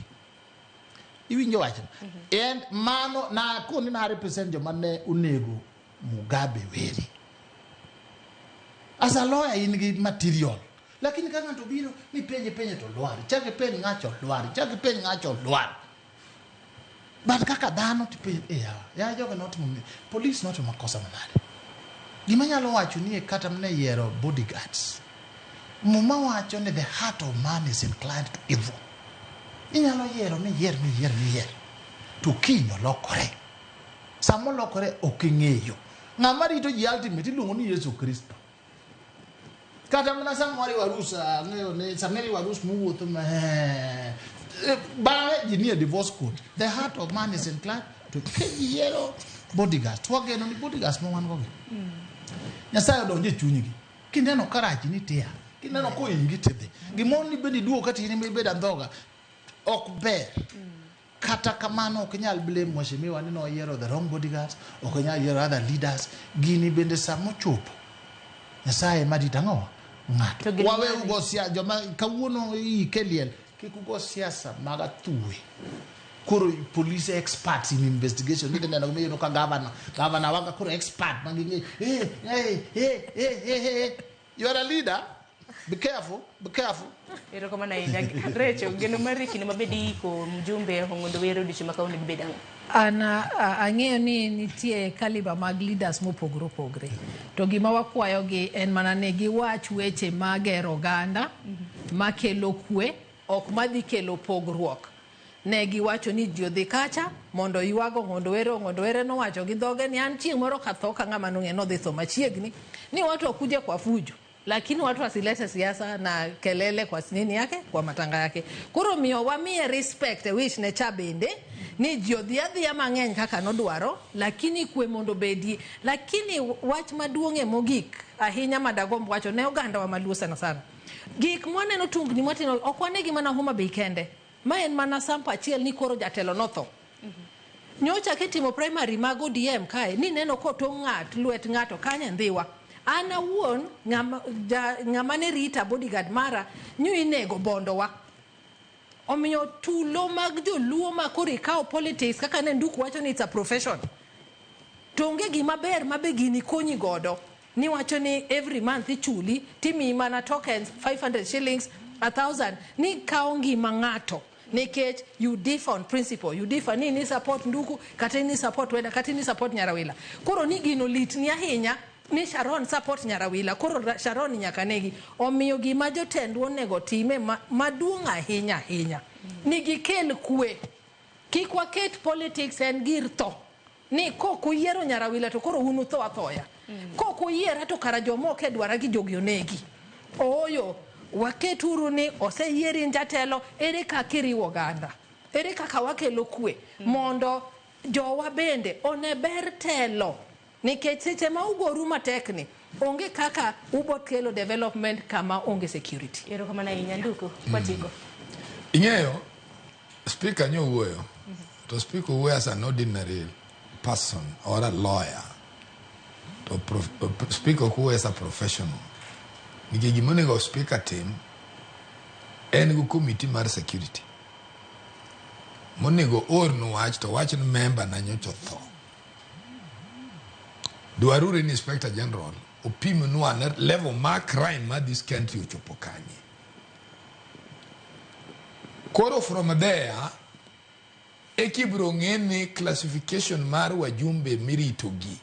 Iwinjo wachno? En mano na koni na represent joma ne onego Mugabe Were. As a lawyer in gi material. Lakini ka ng'ato biro mipenje penje to lwar. Chak ipenj ng'acho lwar. Chak ipenj ng'acho lwar. But kaka dhano tipenj eh ya jogo notimo police notimo makosa manade. Gima nyalo wacho ni kata mana yiero bodyguards. Muma wacho ni the heart of man is inclined to evil. Inyalo yiero miyier miyier miyier. To kiny olokore. Sama olokore ok ing'eyo. Ng'ama rito ji ultimate iluongo ni Yesu Kristo. Kata mana sama wariwo arus ang'eyo ni sama iriwo arus muwuotho ma bang'e ji nie divorce court. The heart of man is inclined to ka ji yiero bodyguards. To wageno ni bodyguards ma wan go gi. Nyasaye odonjo e chunygi. Kineno ka rach ni tia. Kineno koingi tidhi. Gimoro ni bende iduogo kata in ema ibedo andhoga. Ok ber. Kata kamano ok inyal blame mheshimiwa ni noyiero the wrong bodyguards, ok inyal yiero other leaders. Gini bende sama ochopo, Nyasaye ema rito ang'o? Ng'ato. To geno Wawe mari? ugo siasa, joma kawuono iike liel, kik ugo siasa mag athuwe. Koro police experts in investigation, idhi neno gima ka governor wanga koro expert maging'eyo. Eh, eh, eh, eh, eh, eh. You are a leader. Be careful, be careful. Erokamano ahinya. Recho, geno mari e kinde ma bende iiko mjumbe Ong'ondo Were odiochieng' ma kawuono dibed ang'o? An ang'eyo ni nitie caliber mag leaders mopogore opogore. To gima wakwayogi en mana ni giwach weche magero oganda, makelo kwe, ok madhi kelo pogruok. Ne giwacho ni ji odhi kacha mondo oywago Ong'ondo Were. Ong'ondo Were nowacho gi dhoge ni an chieng' moro katho ka ng'ama nong'e nodhi tho machiegni ni watu wakuje kwa fujo lakini watu wasilete siasa na kelele kwa nini yake kwa matanga yake. Koro miyo wamiye respect e wish ne cha bende ni ji odhi adhiya mang'eny kaka nodwaro, lakini kwe mondo obedie. Lakini wach maduong'e mogik ahinya madagomb wacho ne oganda wa maluo sana sana, gik mwaneno tungni mwatimo ok wanegi mana Homa Bay kende. Ma en mana sample achiel ni koro jatelo notho. Nyocha kitimo primary mag ODM kae ni neno kotong' ng'at lwet ng'ato kanye Ndhiwa. An awuon ng'ama ne rita bodyguard mara nyo inego bondowa. Omiyo tulo mag joluo ma koro ikawo politics kaka ne Nduku wacho ni it's a profession. To onge gima ber ma be gini konyi godo. Niwacho ni every month ichuli timiyi mana tokens 500 shillings 1000 ni kawo ngima ng'ato nikech you differ on principle, you differ ni support Nduku kata ni support Weda kata ni support Nyarawila. Koro ni gino litni ahinya ni Sharon support Nyarawila, koro Sharon nyaka negi. Omiyo gima jotendwa onego time maduong' ahinya ahinya ni gikel kwe. Kik waket politics en gir tho. Ni kok uyiero Nyarawila to koro un utho athoya. Kok uyiera to kara joma ok e dwara gi jogi onegi. Ooyo, waketuru ni oseyieri jatelo, ere kaka iriwo oganda? Ere kaka wakelo kwe? Mondo jowa bende one ber telo. Nikech seche ma ugoru matek ni, onge kaka ubo kelo development kama onge security. Erokamano ahinya Nduku, kwatieko. Ing'eyo, speaker nyo wuoyo, to speaker wuoyo as an ordinary person or a lawyer. To speaker ok wuoyo as a professional. Nikech gima onego speaker tim, en go committee mar security. Monego ornu wach to wach ni member na nyocha otho. Dwaruru ni Inspector General opimnu ane level mar crime ma this country ochopo kanye. Koro from there, ekibro ng'e ni classification mar wajumbe mirito gi,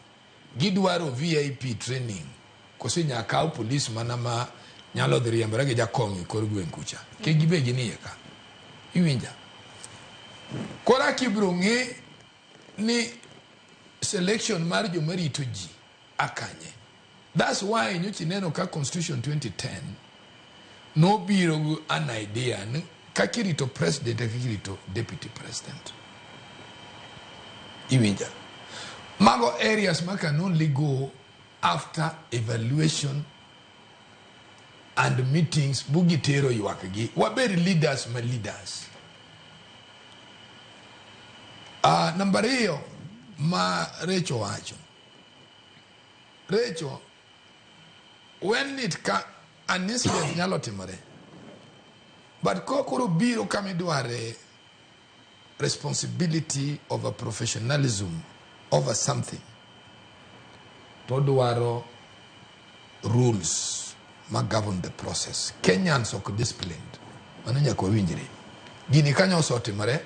gidwaro VIP training, kose nyaka kaw police mana ma nyalo dhi riembore gi jakong' e kor gweng' kucha. Kik gibe ginie ka. Iwinja? Koro akibro ng'e ni selection mar joma rito ji akanye. That's why nyocha ineno ka Constitution 2010 nobiro gi an idea ni kaka irito president e kaka irito deputy president. Iwinja? Mago areas ma can only go after evaluation and meetings bugitero ywak gi. Wabed leaders ma leaders. Namba ariyo ma Recho wacho. Recho, when it ka an incident nyalo timore, but kokoro biro kama idware responsibility of a professionalism over something, to dwaro rules ma govern the process. Kenyans ok disciplined. Mano nyaka wawinjre. Gini kanyo osetimore,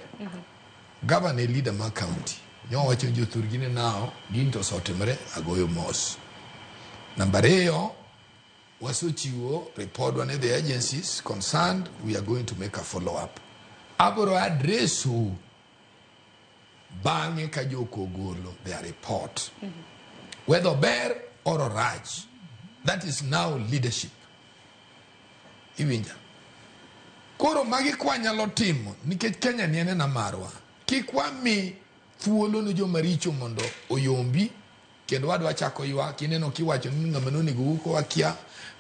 governor e leader mar county. Nyowacho ni jothurgi ni now, gini to osetimore, agoyo mos. Namba ariyo, wasechiwo report ne the agencies concerned, we are going to make a follow up. Aboro address u bang'e ka joko ogolo their report. Whether ber or orach, that is now leadership. Iwinja? Koro magi kwanyalo timo, nikech Kenya ni en marwa. Kik wami thuolo ne joma richo mondo oyombi, kendo wadwa chako ywak, ineno kiwacho ni ng'ama nonego Uko wakia,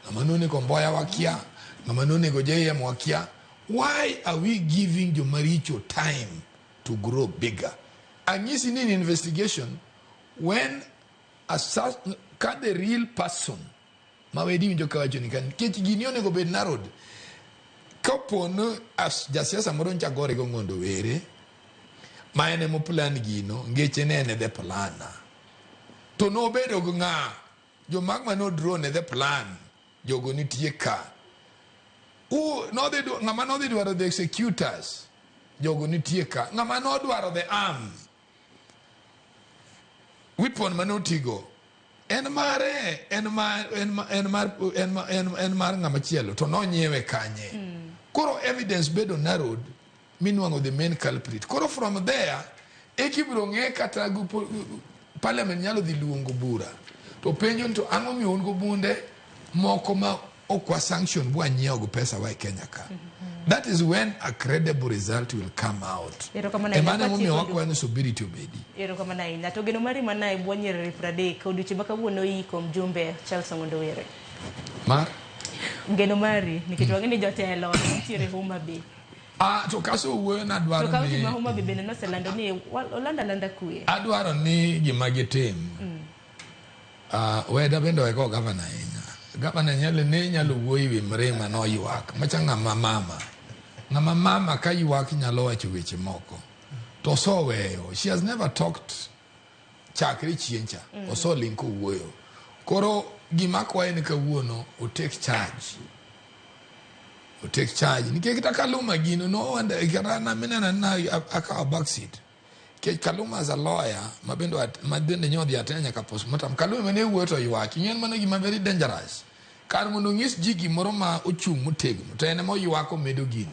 ng'ama nonego Mboya wakia, ng'ama nonego JM wakia. Why are we giving joma richo time to grow bigger? Anyisi ni in investigation, when a ka the real person ma wedi winjo kawacho ni kan nikech gini onego bed narrowed. Kapo ni as jasiasa moro ncha gore go Ong'ondo Were, ma en emo plan gino, ngeche ne en the planner. To nobedo gi ng'a? Jomak mane odraw ne the plan, jogo nitie ka. Ng'ama nodhi dwaro the executors, jogo nitie ka. Ng'ama nodwaro the arms, weapon mane otigo, en mare, en mar, en ma, en mar, en ma, en, en mar ng'ama chielo, to nonyiewe kanye. Koro evidence bedo narrowed, Minwang'o the main culprit. Koro from there, eka ibiro ng'e kata parliament nyalo dhi luongo bura. To penjo ni to ang'o miyo un go bunde moko ma ok wa sanction bwa nyiewo go pesa wa e Kenya ka. That is when a credible result will come out. Erokamano ahinya. Emano emomiyo Kwatieko wakwayo ni subiri obedi. Erokamano ahinya. To geno mari mana e bwo nyiriri 30 odiochieng' ma kawuono iko mjumbe Charles Ong'ondo Were. Mar? Geno mari nikech wang'e ni jotelo nitiere Homa Bay. Ah, to kaso wuoyo To nadwaro kaunti ni ma Homa Bay bende noselando ni olando alanda kwe. adwaro ni gima gitim. Weda bende oiko gavana ahinya. Gavana nyalo ne nyalo wuoyo ewi mrima noywak. Macha ng'ama mama. Ng'ama mama ka ywak nyalo wacho weche moko. To oseweyo. She has never talked chakre chien cha. Oseling kowuoyo. Koro gima akwaye ni kawuono o take charge. O take charge. Nikech kata Kaluma gino no wonder kata na minena na akawo back seat. Nikech Kaluma as a lawyer ma bende ma bende nyodhi atena nyaka postmortem. Kaluma mane wuoyo to ywak. Ing'e en mano gima very dangerous. Kar mondo onyis ji gimoro ma ochung' motegno to en ema oywak omedo gino.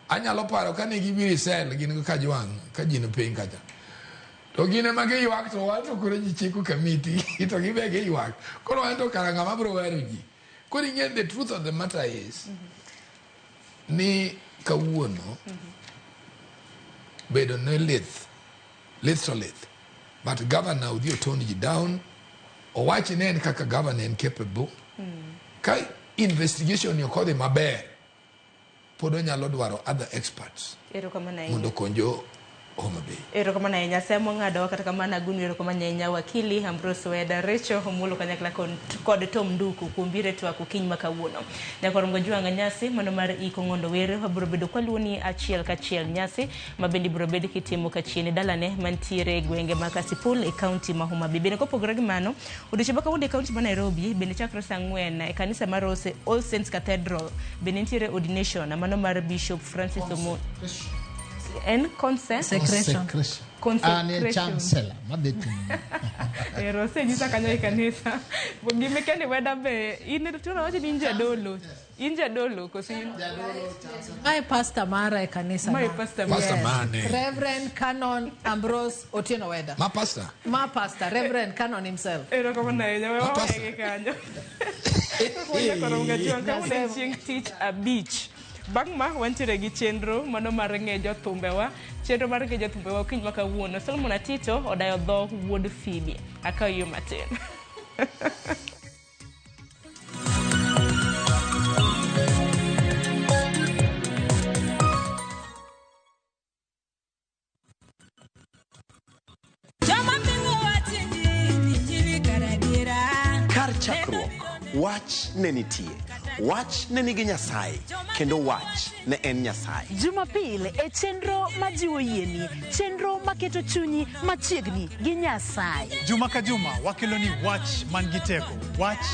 Anyalo paro kane gibiro e cell gin gi Kajwang' ka ji ni piny kacha. To gin ema giywak to wan to koro ji chiko kamiti to gibe giywak. Koro wan to kara ng'ama biro wero ji. Koro ing'e the truth of the matter is ni kawuono bedo ne lith lith to lith but governor odhi otone ji down owachi ne en kaka governor en capable ka investigation ni ok odhi maber pod onyalo dwaro other experts Erokamano ahinya. mondo okony jo Homa Bay. Erokamano ahinya. Semo ng'ado kata kamano agunu erokamano ahinya wakili Ambrose Weda, Rachel Omolo kanyakla kod Tom Nduku kuom biro e twak okinyi ma kawuono. Nyaka warom Ojwang' nyasi mano mar iko Ong'ondo Were wabiro bedo kwaluwoni achiel kachiel nyasi ma bende ibiro bed kitimo kachien e dalane mantiere e gwenge ma Kasipul e kaunti ma Homa Bay. Bende kopogore gi mano, odiochieng' ma kawuono e kaunti ma Nairobi bende chakre saa 4 e kanisa mar All Saints Cathedral bende nitiere ordination mano mar Bishop Francis Omo en Consecration. An e chancellor madhi timo. Ero osenyisa kanyo e kanisa. Gima ikia ni weda be in to wacho ni in jadolo. In jadolo koso in? Mae pastor mara e kanisa. Mae pastor Pastor Yes. mane? Reverend Canon Ambrose Otieno Weda. Ma pastor? Ma pastor, Reverend Canon himself. Erokamano ahinya, we Ma pastor. wawegi kanyo. Wanyako romo gachiel kawuono en chieng' tich abich. Bang' ma wantiere gi chenro mano mar ng'e jothumbewa. Chenro mar ng'e jothumbewa okinyi ma kawuono. Solomon Atito odayo dho wuod Phoebe. Akawo yo matin. Kar chakruok, wach ne nitie. Wach ne nigi Nyasaye, kendo wach ne en Nyasaye. Jumapil e chenro majiwo yieni, chenro maketo chunyi machiegni gi Nyasaye. Juma ka juma wakelo ni wach man gi teko, wach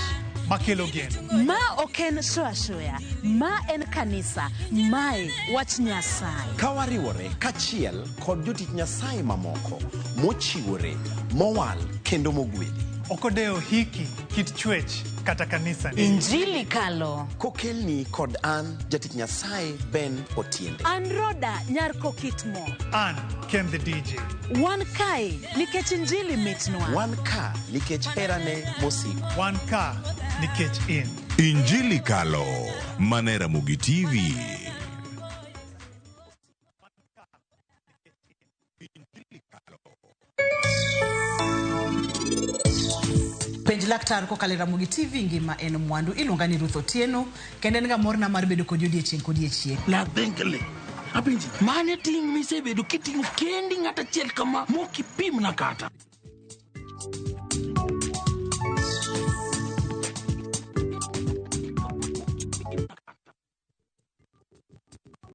makelo geno. Ma ok en show ashoya, ma en kanisa, mae wach Nyasaye. Ka wariwore kachiel kod jotich Nyasaye mamoko mochiwore, mowal kendo mogwedhi. Ok odewo hiki, kit chwech kata kanisa ni. Injili kalo. Kokelni kod an jatich Nyasaye Ben Otiende. An Roda nyar Kokitmo. An Ken the DJ. Wan kae nikech injili mitnwa. Wan ka nikech herane mosiko. Wan ka nikech in. Injili Kalo, mane Ramogi TV. Penj laktar kokalo e Ramogi TV ngima en mwandu. Iluonga ni Ruth Otieno kendo en ga morna mar bedo kodi odiechieng' kodiechieng'. Nadhengele. Apenji, mane ting' misebedo kiting'o kendi ng'at achiel kama mok ipimna kata?